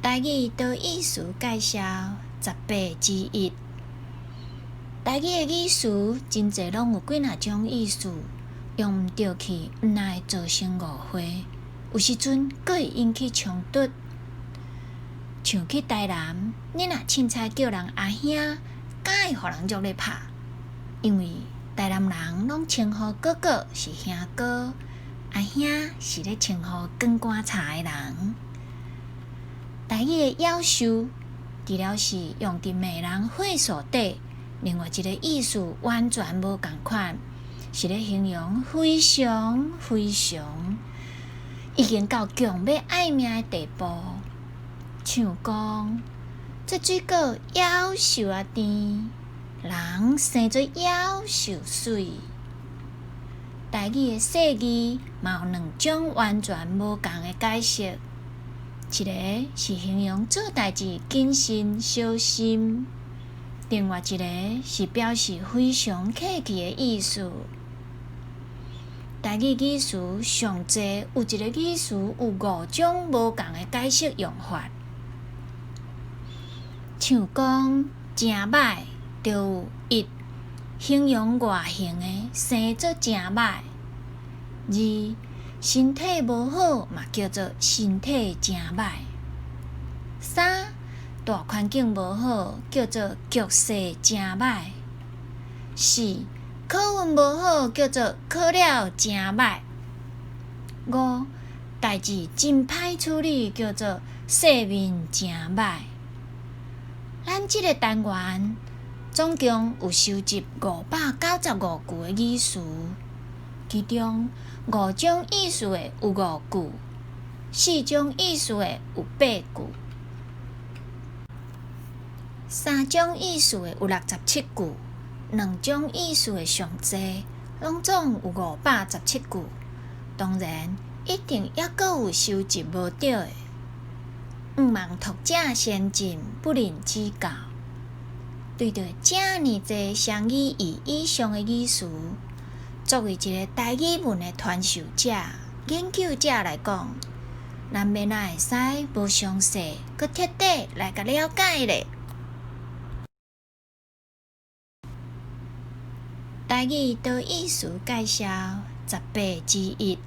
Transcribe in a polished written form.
台語多義詞介紹18之一。台語的語詞真濟攏有幾若種意思，用毋著去，毋但會造成誤會，有時陣閣會引起衝突。像去台南，你若凊彩叫人阿兄，敢會予人足咧拍，因為台南人攏稱呼哥哥是兄哥，阿兄是咧稱呼管棺柴的人。台語的夭壽，除了是用佇罵人歲數底，另外一个意思完全無仝款，是咧形容非常非常已經到強欲愛命的地步。像講，這水果夭壽仔甜，人生做夭壽媠。台語的細字嘛有兩種完全無仝的解釋。一个是形容做代誌謹慎小心，另外一个是表示非常客氣的意思。台語語詞上濟有一個語詞有五種無仝的解釋用法，像講誠歹，就有一形容外形的生做誠歹；二身體無好嘛，叫做身體誠歹。三，大環境無好，叫做局勢誠歹。四，考運無好，叫做考了誠歹。五，代誌真歹處理，叫做世面誠歹。咱這个單元總共有收集595句的語詞，其中五種意思的有五句，四種意思的有八句，三種意思的有67句，兩種意思的上濟，攏總有517句。當然，一定猶閣有收集無著的。毋望讀者先進，不吝指教。對著遮爾濟雙語義以上的語詞，作為一个台語文的傳授者、研究者來講，咱欲按怎會使無詳細、閣徹底來共了解咧？台語多義詞介紹18之一。